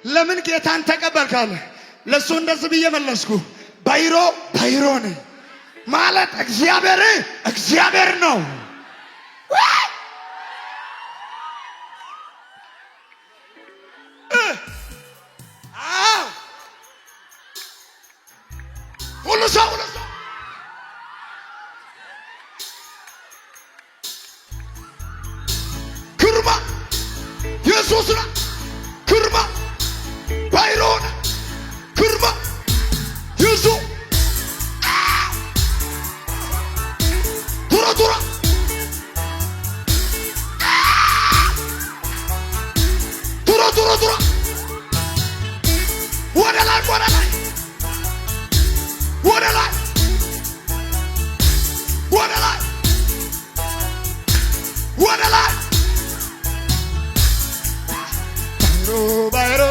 ለምን ጌታን ተቀበልካለ? ለእሱ እንደዚህ ብዬ መለስኩ። ባይሮ ባይሮ ነኝ ማለት እግዚአብሔር እግዚአብሔር ነው። ሁሉ ሰው ግርማ ኢየሱስ ግርማ ባይሮን ግርማ ይዙ ቱራ ቱራ ቱራ ቱራ ቱራ ወደ ላይ ወደ ላይ ወደ ላይ ወደ ላይ ወደ ላይ ባይሮ ባይሮ